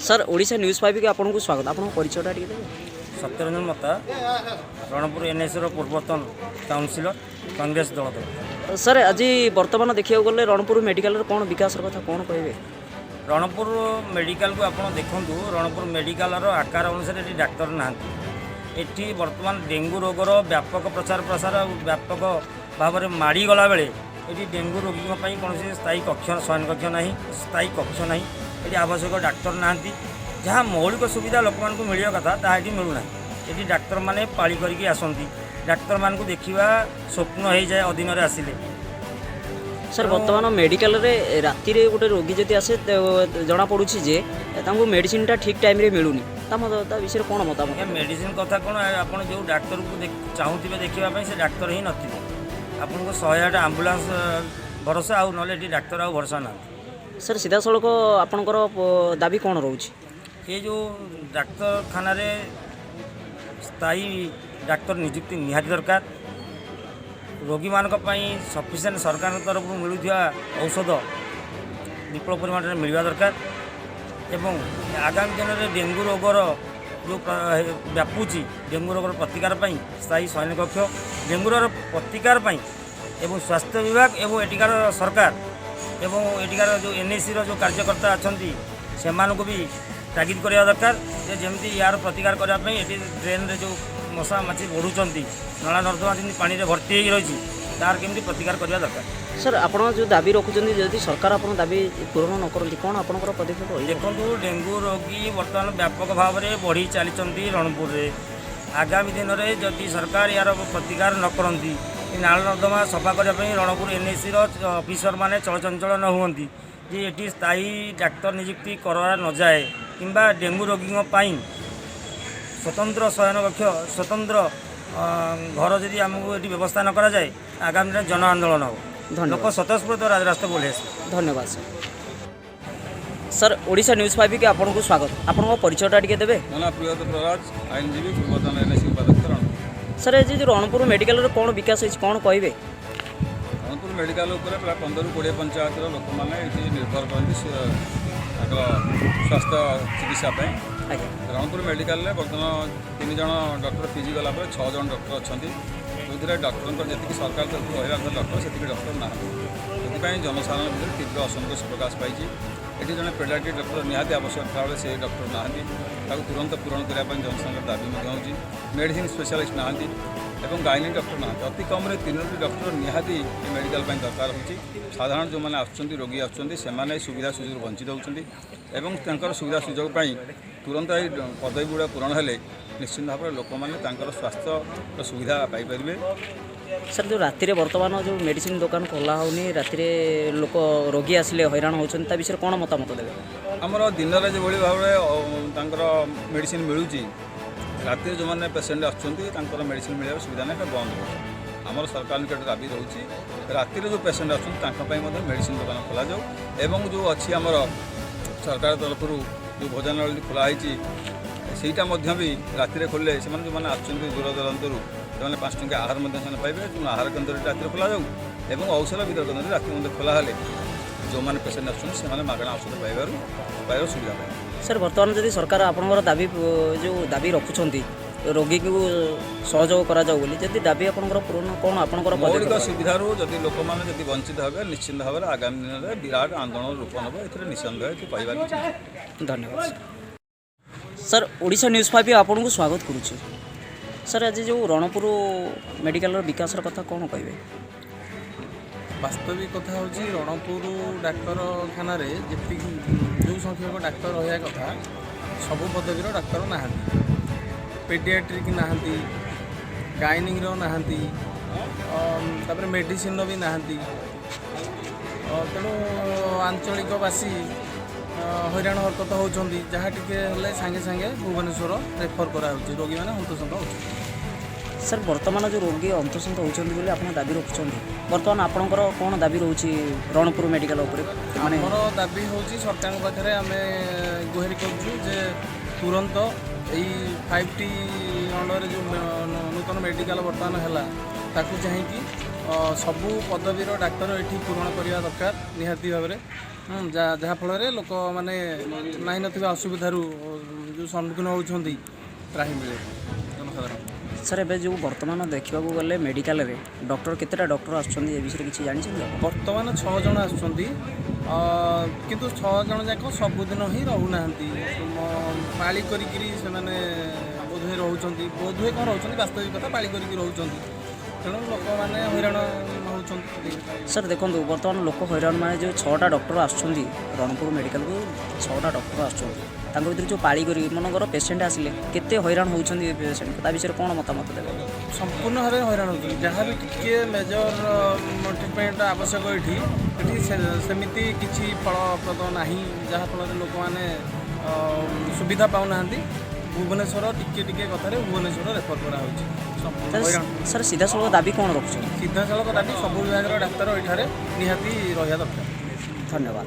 Sir, Odisha news 5କୁ ଆପଣଙ୍କୁ ସ୍ୱାଗତ। ଆପଣଙ୍କ ପରିଚୟଟା ଟିକେ ଦେବେ? ସତ୍ୟରଞ୍ଜନ ମତା, ରଣପୁର ଏନ୍ଏସିର ପୂର୍ବତନ କାଉନସିଲର, କଂଗ୍ରେସ ଦଳ ତରଫରୁ। ସାର୍, ଆଜି ବର୍ତ୍ତମାନ ଦେଖିବାକୁ ଗଲେ ରଣପୁର ମେଡ଼ିକାଲର କ'ଣ ବିକାଶର କଥା କ'ଣ କହିବେ? ରଣପୁର ମେଡ଼ିକାଲକୁ ଆପଣ ଦେଖନ୍ତୁ, ରଣପୁର ମେଡ଼ିକାଲର ଆକାର ଅନୁସାରେ ଏଠି ଡାକ୍ତର ନାହାନ୍ତି। ଏଠି ବର୍ତ୍ତମାନ ଡେଙ୍ଗୁ ରୋଗର ବ୍ୟାପକ ପ୍ରଚାର ପ୍ରସାର ଆଉ ବ୍ୟାପକ ଭାବରେ ମାଡ଼ି ଗଲାବେଳେ ଏଠି ଡେଙ୍ଗୁ ରୋଗୀଙ୍କ ପାଇଁ କୌଣସି ସ୍ଥାୟୀ କକ୍ଷ, ଶୟନ କକ୍ଷ ନାହିଁ, ସ୍ଥାୟୀ କକ୍ଷ ନାହିଁ। ଏଠି ଆବଶ୍ୟକ ଡାକ୍ତର ନାହାନ୍ତି। ଯାହା ମୌଳିକ ସୁବିଧା ଲୋକମାନଙ୍କୁ ମିଳିବା କଥା, ତାହା ଏଠି ମିଳୁନାହିଁ। ଏଠି ଡାକ୍ତରମାନେ ପାଳି କରିକି ଆସନ୍ତି। ଡାକ୍ତରମାନଙ୍କୁ ଦେଖିବା ସ୍ୱପ୍ନ ହେଇଯାଏ ଅଦିନରେ ଆସିଲେ। ସାର୍, ବର୍ତ୍ତମାନ ମେଡ଼ିକାଲରେ ରାତିରେ ଗୋଟେ ରୋଗୀ ଯଦି ଆସେ, ଜଣାପଡ଼ୁଛି ଯେ ତାଙ୍କୁ ମେଡ଼ିସିନଟା ଠିକ୍ ଟାଇମ୍ରେ ମିଳୁନି। ତା ବିଷୟରେ କ'ଣ ମତାମତ? ଆଜ୍ଞା, ମେଡ଼ିସିନ କଥା କ'ଣ, ଆପଣ ଯେଉଁ ଡାକ୍ତରକୁ ଚାହୁଁଥିବେ ଦେଖିବା ପାଇଁ, ସେ ଡାକ୍ତର ହିଁ ନଥିବେ। ଆପଣଙ୍କୁ 108 ଆମ୍ବୁଲାନ୍ସ ଭରସା, ଆଉ ନହେଲେ ଏଠି ଡାକ୍ତର ଆଉ ଭରସା ନାହାନ୍ତି। ସାର୍, ସିଧାସଳଖ ଆପଣଙ୍କର ଦାବି କ'ଣ ରହୁଛି? ଏ ଯେଉଁ ଡାକ୍ତରଖାନାରେ ସ୍ଥାୟୀ ଡାକ୍ତର ନିଯୁକ୍ତି ନିହାତି ଦରକାର। ରୋଗୀମାନଙ୍କ ପାଇଁ ସଫିସିଏଣ୍ଟ ସରକାରଙ୍କ ତରଫରୁ ମିଳୁଥିବା ଔଷଧ ବିପୁଳ ପରିମାଣରେ ମିଳିବା ଦରକାର ଏବଂ ଆଗାମୀ ଦିନରେ ଡେଙ୍ଗୁ ରୋଗର ଯେଉଁ ବ୍ୟାପୁଛି, ଡେଙ୍ଗୁ ରୋଗର ପ୍ରତିକାର ପାଇଁ ସ୍ଥାୟୀ ଶୟନ କକ୍ଷ, ଡେଙ୍ଗୁ ରୋଗର ପ୍ରତିକାର ପାଇଁ ଏବଂ ସ୍ୱାସ୍ଥ୍ୟ ବିଭାଗ ଏବଂ ଏଠିକାର ସରକାର ଏବଂ ଏଠିକାର ଯେଉଁ ଏନ୍ଏସିର ଯେଉଁ କାର୍ଯ୍ୟକର୍ତ୍ତା ଅଛନ୍ତି, ସେମାନଙ୍କୁ ବି ତାଗିଦ କରିବା ଦରକାର ଯେ ଯେମିତି ୟାର ପ୍ରତିକାର କରିବା ପାଇଁ ଏଠି ଡ୍ରେନ୍ରେ ଯେଉଁ ମଶା ମାଛି ବଢ଼ୁଛନ୍ତି, ନଳା ନର୍ଦ୍ଦମା ଯେମିତି ପାଣିରେ ଭର୍ତ୍ତି ହେଇକି ରହିଛି, ତାର କେମିତି ପ୍ରତିକାର କରିବା ଦରକାର। ସାର୍, ଆପଣ ଯେଉଁ ଦାବି ରଖୁଛନ୍ତି, ଯଦି ସରକାର ଆପଣ ଦାବି ପୂରଣ ନ କରନ୍ତି, କ'ଣ ଆପଣଙ୍କର ପଦକ୍ଷେପ ରହିବ? ଦେଖନ୍ତୁ, ଡେଙ୍ଗୁ ରୋଗୀ ବର୍ତ୍ତମାନ ବ୍ୟାପକ ଭାବରେ ବଢ଼ି ଚାଲିଛନ୍ତି ରଣପୁରରେ। ଆଗାମୀ ଦିନରେ ଯଦି ସରକାର ଏହାର ପ୍ରତିକାର ନ କରନ୍ତି, ଏ ନାଳ ନର୍ଦ୍ଦମା ସଫା କରିବା ପାଇଁ ରଣପୁର ଏନ୍ଏସିର ଅଫିସରମାନେ ଚଳଚଞ୍ଚଳ ନ ହୁଅନ୍ତି, ଯେ ଏଠି ସ୍ଥାୟୀ ଡାକ୍ତର ନିଯୁକ୍ତି କରା ନଯାଏ କିମ୍ବା ଡେଙ୍ଗୁ ରୋଗୀଙ୍କ ପାଇଁ ସ୍ୱତନ୍ତ୍ର ଶୟନ କକ୍ଷ, ସ୍ୱତନ୍ତ୍ର ଘର ଯଦି ଆମକୁ ଏଠି ବ୍ୟବସ୍ଥା ନ କରାଯାଏ, ଆଗାମୀ ଦିନରେ ଜନ ଆନ୍ଦୋଳନ ହେବ। ଧନ୍ୟବାଦ। ଲୋକ ସ୍ୱତଃସ୍ଫୂର୍ତ୍ତ ରାଜରାସ୍ତାକୁ ଓହ୍ଲାଇ ଆସିବେ। ଧନ୍ୟବାଦ ସାର୍। ସାର୍, ଓଡ଼ିଶା ନ୍ୟୁଜ୍ 5କୁ ଆପଣଙ୍କୁ ସ୍ୱାଗତ। ଆପଣଙ୍କ ପରିଚୟଟା ଟିକେ ଦେବେ? ମୋ ନାଁ ପ୍ରିୟବ୍ରତ ପ୍ରରାଜ, ଆଇନଜୀବୀ, ପୂର୍ବତନ ଏନ୍ଏସି ଉପାଧ୍ୟକ୍ଷ, ରଣପୁର। ସାର୍, ଆଜି ଯେଉଁ ରଣପୁର ମେଡ଼ିକାଲରେ କ'ଣ ବିକାଶ ହେଇଛି, କ'ଣ କହିବେ? ରଣପୁର ମେଡ଼ିକାଲ ଉପରେ ପ୍ରାୟ 15ରୁ 20 ପଞ୍ଚାୟତର ଲୋକମାନେ ଏଠି ନିର୍ଭର କରନ୍ତି ସେ ତାଙ୍କର ସ୍ୱାସ୍ଥ୍ୟ ଚିକିତ୍ସା ପାଇଁ। ରଣପୁର ମେଡ଼ିକାଲରେ ବର୍ତ୍ତମାନ ତିନି ଜଣ ଡକ୍ଟର ପିଜି ଗଲା ପରେ ଛଅ ଜଣ ଡକ୍ଟର ଅଛନ୍ତି, ଯେଉଁଥିରେ ଡକ୍ଟରଙ୍କର ଯେତିକି ସରକାର ତରଫରୁ ରହିବା କଥା ଡକ୍ଟର, ସେତିକି ଡକ୍ଟର ନାହାନ୍ତି। ସେଥିପାଇଁ ଜନସାଧାରଣ ଭିତରେ ତୀବ୍ର ଅସନ୍ତୋଷ ପ୍ରକାଶ ପାଇଛି। ଏଠି ଜଣେ ପେଡ଼ିଆଟ୍ରିକ୍ ଡକ୍ଟର ନିହାତି ଆବଶ୍ୟକ ଥିଲାବେଳେ ସେ ଡକ୍ଟର ନାହାନ୍ତି। ତାକୁ ତୁରନ୍ତ ପୂରଣ କରିବା ପାଇଁ ଜନସାଧାରଣଙ୍କ ଦାବି ମଧ୍ୟ ହେଉଛି। ମେଡ଼ିସିନ ସ୍ପେଶାଲିଷ୍ଟ ନାହାନ୍ତି ଏବଂ ଗାଇନିକ୍ ଡକ୍ଟର ନାହାନ୍ତି। ଅତି କମ୍ରେ ତିନୋଟି ଡକ୍ଟର ନିହାତି ଏ ମେଡ଼ିକାଲ ପାଇଁ ଦରକାର ହେଉଛି। ସାଧାରଣ ଯେଉଁମାନେ ଆସୁଛନ୍ତି, ରୋଗୀ ଆସୁଛନ୍ତି, ସେମାନେ ଏହି ସୁବିଧା ସୁଯୋଗରୁ ବଞ୍ଚିତ ହେଉଛନ୍ତି ଏବଂ ତାଙ୍କର ସୁବିଧା ସୁଯୋଗ ପାଇଁ ତୁରନ୍ତ ଏହି ପଦବୀ ଗୁଡ଼ା ପୂରଣ ହେଲେ ନିଶ୍ଚିନ୍ତ ଭାବରେ ଲୋକମାନେ ତାଙ୍କର ସ୍ୱାସ୍ଥ୍ୟର ସୁବିଧା ପାଇପାରିବେ। ସାର୍, ଯେଉଁ ରାତିରେ ବର୍ତ୍ତମାନ ଯେଉଁ ମେଡ଼ିସିନ ଦୋକାନ ଖୋଲା ହେଉନି, ରାତିରେ ଲୋକ ରୋଗୀ ଆସିଲେ ହଇରାଣ ହେଉଛନ୍ତି, ତା ବିଷୟରେ କ'ଣ ମତାମତ ଦେବେ? ଆମର ଦିନରେ ଯେଭଳି ଭାବରେ ତାଙ୍କର ମେଡ଼ିସିନ ମିଳୁଛି, ରାତିରେ ଯେଉଁମାନେ ପେସେଣ୍ଟ ଆସୁଛନ୍ତି, ତାଙ୍କର ମେଡ଼ିସିନ ମିଳିବାର ସୁବିଧା ନାହିଁ, ଏଟା ବନ୍ଦ ରହୁଛି। ଆମର ସରକାର ନିକଟରେ ଦାବି ରହୁଛି, ରାତିରେ ଯେଉଁ ପେସେଣ୍ଟ ଆସୁଛନ୍ତି, ତାଙ୍କ ପାଇଁ ମଧ୍ୟ ମେଡ଼ିସିନ ଦୋକାନ ଖୋଲାଯାଉ ଏବଂ ଯେଉଁ ଅଛି ଆମର ସରକାର ତରଫରୁ ଯେଉଁ ଭୋଜନାଳୟ ଖୋଲା ହେଇଛି, ସେଇଟା ମଧ୍ୟ ବି ରାତିରେ ଖୋଲିଲେ ସେମାନେ ଯେଉଁମାନେ ଆସୁଛନ୍ତି ଦୂର ଦୂରାନ୍ତରୁ, ସେମାନେ 5 ଟଙ୍କିଆ ଆହାର ମଧ୍ୟ ସେମାନେ ପାଇବେ। ତେଣୁ ଆହାର କେନ୍ଦ୍ରଟି ରାତିରେ ଖୋଲାଯାଉ ଏବଂ ଔଷଧ ବିତରଣ କେନ୍ଦ୍ରଟି ରାତି ମଧ୍ୟ ଖୋଲା ହେଲେ ଯେଉଁମାନେ ପେସେଣ୍ଟ ଆସୁଛନ୍ତି, ସେମାନେ ମାଗଣା ଔଷଧ ପାଇବାର ସୁବିଧା ପାଇବେ। ସାର୍, ବର୍ତ୍ତମାନ ଯଦି ସରକାର ଆପଣଙ୍କର ଦାବି, ଯେଉଁ ଦାବି ରଖୁଛନ୍ତି, ରୋଗୀକୁ ସହଯୋଗ କରାଯାଉ ବୋଲି, ଯଦି ଦାବି ଆପଣଙ୍କର ପୂରଣ, କ'ଣ ଆପଣଙ୍କର ମୌଳିକ ପଦକ୍ଷେପ ରହିବ? ସୁବିଧାରୁ ଯଦି ଲୋକମାନେ ଯଦି ବଞ୍ଚିତ ହେବେ, ନିଶ୍ଚିନ୍ତ ଭାବରେ ଆଗାମୀ ଦିନରେ ବିରାଟ ଆନ୍ଦୋଳନ ରୂପ ନେବ। ଏଥିରେ ନିଃସନ୍ଦେହ, ଏଠି କହିବାର କିଛି ନାହିଁ। ଧନ୍ୟବାଦ ସାର୍। ସାର୍, ଓଡ଼ିଶା ନ୍ୟୁଜ୍ 5 ଆପଣଙ୍କୁ ସ୍ୱାଗତ କରୁଛି। ସାର୍, ଆଜି ଯେଉଁ ରଣପୁର ମେଡ଼ିକାଲର ବିକାଶର କଥା କ'ଣ କହିବେ? ବାସ୍ତବିକ କଥା ହେଉଛି, ରଣପୁର ଡାକ୍ତରଖାନାରେ ଯେତିକି ଯେଉଁ ସଂଖ୍ୟକ ଡାକ୍ତର ରହିବା କଥା, ସବୁ ପଦବୀର ଡାକ୍ତର ନାହାନ୍ତି। ପେଡ଼ିଆଟ୍ରିକ୍ ନାହାନ୍ତି, ଗାଇନିଂର ନାହାନ୍ତି, ତାପରେ ମେଡ଼ିସିନର ବି ନାହାନ୍ତି। ତେଣୁ ଆଞ୍ଚଳିକବାସୀ ହଇରାଣ ହରକତ ହେଉଛନ୍ତି। ଯାହା ଟିକେ ହେଲେ ସାଙ୍ଗେ ସାଙ୍ଗେ ଭୁବନେଶ୍ୱର ରେଫର କରାହେଉଛି। ରୋଗୀମାନେ ହନ୍ତସନ୍ତ ହେଉଛନ୍ତି। ସାର୍, ବର୍ତ୍ତମାନ ଯେଉଁ ରୋଗୀ ହନ୍ତସନ୍ତ ହେଉଛନ୍ତି ବୋଲି ଆପଣ ଦାବି ରଖୁଛନ୍ତି, ବର୍ତ୍ତମାନ ଆପଣଙ୍କର କ'ଣ ଦାବି ରହୁଛି ରଣପୁର ମେଡ଼ିକାଲ ଉପରେ ମାନେ? ଆମର ଦାବି ହେଉଛି, ସରକାରଙ୍କ ପାଖରେ ଆମେ ଗୁହାରି କରୁଛୁ ଯେ ତୁରନ୍ତ ଏଇ 5ଟି ଅଣ୍ଡରରେ ଯେଉଁ ନୂତନ ମେଡ଼ିକାଲ ବର୍ତ୍ତମାନ ହେଲା, ତାକୁ ଚାହିଁକି ସବୁ ପଦବୀର ଡାକ୍ତର ଏଠି ପୂରଣ କରିବା ଦରକାର ନିହାତି ଭାବରେ, ଯାହାଫଳରେ ଲୋକମାନେ ନାହିଁ ନଥିବା ଅସୁବିଧାରୁ ଯେଉଁ ସମ୍ମୁଖୀନ ହେଉଛନ୍ତି ତ୍ରାହି ମିଳେ ଜନସାଧାରଣ। ସାର୍, ଏବେ ଯେଉଁ ବର୍ତ୍ତମାନ ଦେଖିବାକୁ ଗଲେ ମେଡ଼ିକାଲରେ ଡକ୍ଟର, କେତେଟା ଡକ୍ଟର ଆସୁଛନ୍ତି, ଏ ବିଷୟରେ କିଛି ଜାଣିଛନ୍ତି ଆପଣ? ବର୍ତ୍ତମାନ 6 ଜଣ ଆସୁଛନ୍ତି, କିନ୍ତୁ 6 ଜଣ ଯାକ ସବୁଦିନ ହିଁ ରହୁନାହାନ୍ତି। ପାଳି କରିକିରି ସେମାନେ ବୋଧହୁଏ ରହୁଛନ୍ତି, ବୋଧହୁଏ କ'ଣ ରହୁଛନ୍ତି, ବାସ୍ତବିକତା ପାଳି କରିକି ରହୁଛନ୍ତି। ତେଣୁ ଲୋକମାନେ ହଇରାଣ ହେଉଛନ୍ତି। ସାର୍, ଦେଖନ୍ତୁ, ବର୍ତ୍ତମାନ ଲୋକ ହଇରାଣ ମାନେ ଯେଉଁ 6ଟା ଡକ୍ଟର ଆସୁଛନ୍ତି ରଣପୁର ମେଡ଼ିକାଲକୁ, 6ଟା ଡକ୍ଟର ଆସୁଛନ୍ତି, ତାଙ୍କ ଭିତରୁ ଯେଉଁ ପାଳି କରିକି ମନେକର ପେସେଣ୍ଟ ଆସିଲେ କେତେ ହଇରାଣ ହେଉଛନ୍ତି ପେସେଣ୍ଟ, ତା ବିଷୟରେ କ'ଣ ମତାମତ ଦେବେ? ସମ୍ପୂର୍ଣ୍ଣ ଭାବେ ହଇରାଣ ହେଉଛନ୍ତି। ଯାହା ବି ଟିକେ ମେଜର ଟ୍ରିଟମେଣ୍ଟ ଆବଶ୍ୟକ ଏଠି ସେମିତି କିଛି ଫଳପ୍ରଦ ନାହିଁ, ଯାହାଫଳରେ ଲୋକମାନେ ସୁବିଧା ପାଉନାହାନ୍ତି। ଭୁବନେଶ୍ୱର, ଟିକେ ଟିକେ କଥାରେ ଭୁବନେଶ୍ୱର ରେଫର କରାହେଉଛି। ସମ୍ପୂର୍ଣ୍ଣ ସାର୍ ହଇରାଣ। ସାର୍, ସିଧାସଳଖ ଦାବି କ'ଣ ରଖୁଛନ୍ତି? ସିଧାସଳଖ ଦାବି, ସବୁ ବିଭାଗର ଡାକ୍ତର ଏଠାରେ ନିହାତି ରହିବା ଦରକାର। ଧନ୍ୟବାଦ।